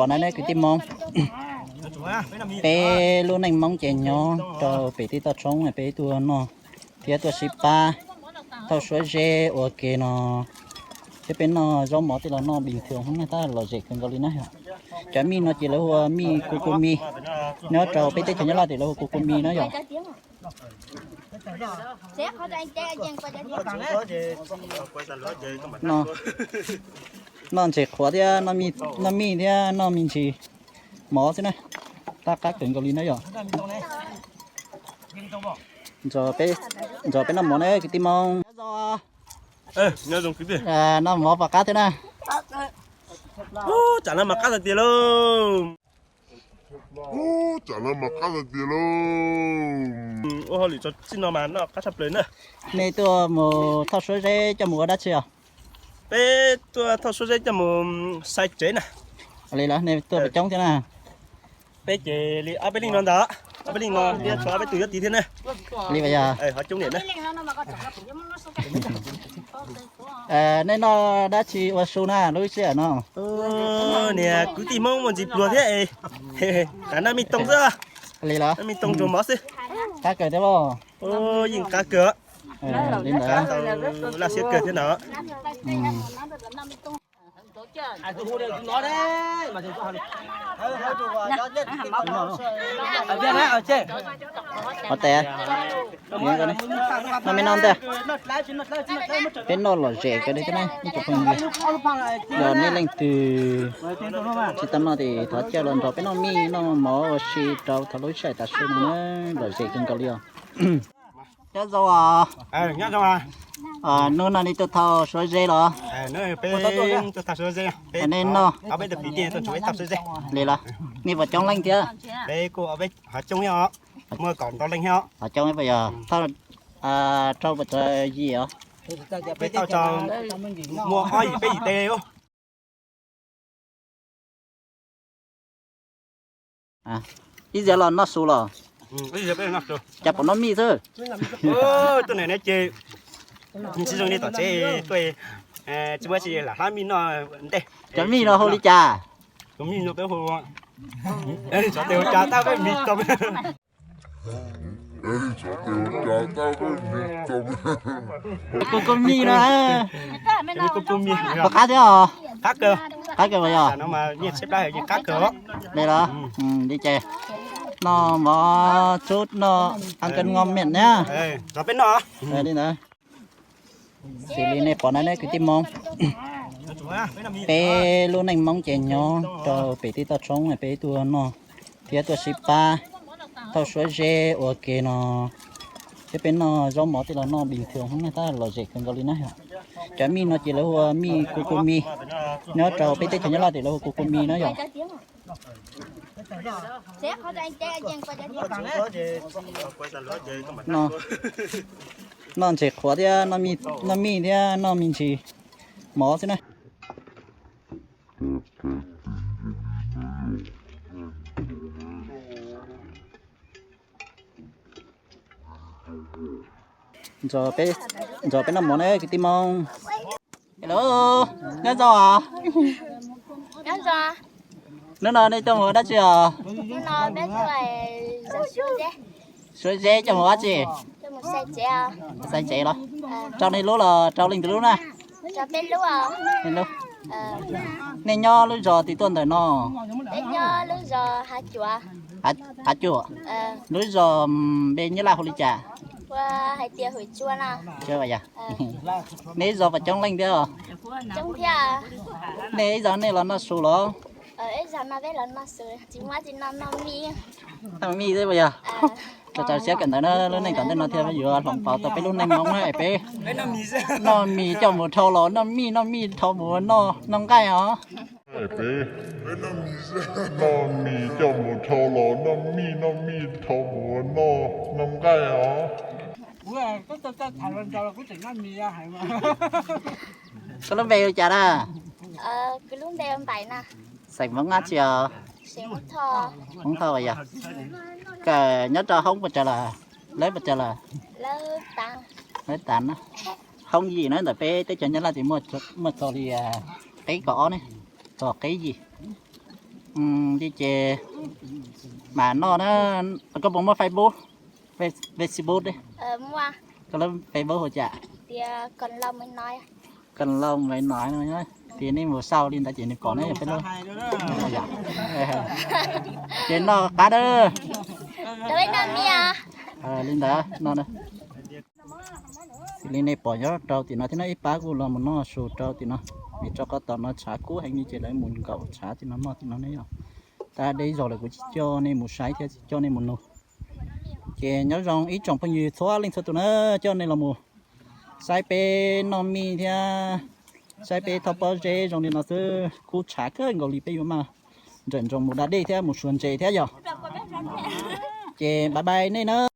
Pom na nej kwv tij Hmoob, peb lub neej Hmoob ces nyob rau pem tej toj roob peb tuaj noj thiab tuaj sib pab thauj suab zeb ua ke no, thiab peb noj zaub mov tej los noj bình thường Hmoob na, tab lom zem kawg nkaus li na yom. Cov mij no ces lawv hu ua mij ku ku mi, nyob rau peb teb chaws Nyab Laj ces lawv hu ku ku mi na yom. Noj ntses qhuav thiab noj mij thiab noj me ntsis mov xwb na, tab qab kawg nkaus li na yom. Ntxuav peb noj mov na kwv tij Hmoob. Noj mov pom qab thiab na. Tsam no mas qab tiag tiag lauj. Tsam no mas qab tiag tiag lauj. Ua hauj lwm txog txij no mas noj qab tshaj plaws na. Nej tuaj mus thauj suab zeb coj mus ua dab tsi os? Peb tuaj thauj suab zeb coj mus xais tsev na. Li los nej tuaj pes coob thiab na? Peb ces li ob peb leej no ntag, ob peb leej no thiab tshuav ob peb tug yuav tiv thiab na. Li vas yog. Ho coob niam na. Nej noj dab tsi ua su na lub sij hawm no? Niam kwv tij Hmoob muaj ntsis pluag thiab es noj mij toog xwb. Li los? Noj mij toog nrog mov xwb. Qab kawg thiab los? Yeej qab kawg. Li ntawd laj siab kawg thiab no. Ua tes, noj me noj ntag. Peb noj lom zem kawg li thiab na ib tsoom phooj ywg. Yog nej leej twg tsis tau noj ces thov caw los nrog peb noj mij noj mov ua si rau thaum lub sij hawm tam sim no na, lom zem kawg nkaus li os. Nyob zoo os. Hnub no nej tuaj thauj suab zeb los? Nej noj. Li los? Nej puas coob leej thiab? Ho coob, puas yog thauj rau puas tsawg yim os? Muaj ob yim peb yim tej. Ib zaug los noj su los? Cas pom noj mij xwb? Tuaj na ces tsis zoo li tom tsev tuaj, tsis muaj tsis lam hlab mij noj ntej. Cov mij no hu li cas? Tus mij no peb hu, xyov tes ua cas tab peb mis tau. Kuv kuv mij no. Puas qab thiab os? Qab kawg puas yog? Li los? Li ces noj mov tsub noj ăn cơm ngon miệng na. Li ntawd. Xws li nej pom na nej kwv tij Hmoob, peb lub neej Hmoob ces nyob rau pem tej toj roob peb tuaj noj thiab tuaj sib pab thauj suab zeb ua ke no, thiab peb noj zaub mov tej los noj bình thường Hmoob na, tab lom zem kawg nkaus li na yom. Cov mij no ces lawv hu ua mij ku ku mi, nyob rau peb teb chaws Nyab Laj ces lawv hu ku ku mi na yom. Noj ntses qhuav thiab noj mij thiab noj me ntsis mov xwb na. Ntxuav peb noj mov na kwv tij Hmoob. Hello, nyob zoo os. Hnub no nej tuaj mus ua dab tsi os? Suab zeb coj mus ua dab tsi? Xaiv tsev los? Rau nej lub los rau leej twg lub na? Nej nyob lub zos twg tuaj ntawm no? Hav Cuam. Lub zos npe Nyab Laj hu li cas? Nej ib zos puas coob leej thiab? Nej ib zos nej los noj su los? Noj mij xwb puas yog? Txaus txaus siab kawm ntawv na, lub neej tom ntej no thiaj yuav hloov pauv tau peb lub neej Hmoob na es peb noj mis coj mus dhau los noj mij, noj mij dhau mus noj nqaij os. Noj mis coj mus dhau los noj mij, noj mij dhau mus noj nqaij os. Koj lub npe hu cas na? Xeem Hmoob dab tsi os? Hmoob Thoj yog. Kawm nyob rau hoob puas tsawg lawm? Lab puas tsawg lawm? Lab tas na. Hoob yim na, ntawm peb teb chaws Nyab Laj ces muaj txog li qeb kaum ob ne, txog qeb yim. Li ces mam noj na. Koj puas muaj Facebook? Facebook, koj lub Facebook hu cas? Koj lauj me no, ces nej mus sau li ntawd ces nws pom ne yog peb lub. Ces noj qab dab. Li ntawd no. Xws li nej pom nyob rau tim no thiab no, ib pab kuj los mus noj su rau tim no, vim rau qhov tom no tshav kub heev li ces lawv mus nkaum tshav tim no noj tim no ne yom. Tab deb zog lawm kuv tsis coj nej mus saib thiab tsis coj nej mus nug. Ces nyob zoo ib tsoom phooj ywg txhua leej txhua tus na, coj nej los mus saib peb noj mij thiab saib peb thauj pob zeb zoo li no xwb, kub tshav kawg nkaus li peb yuav maj nrawm nroos mus da dej thiab mus suav ntses thiab yom. Ces bye bye nej na.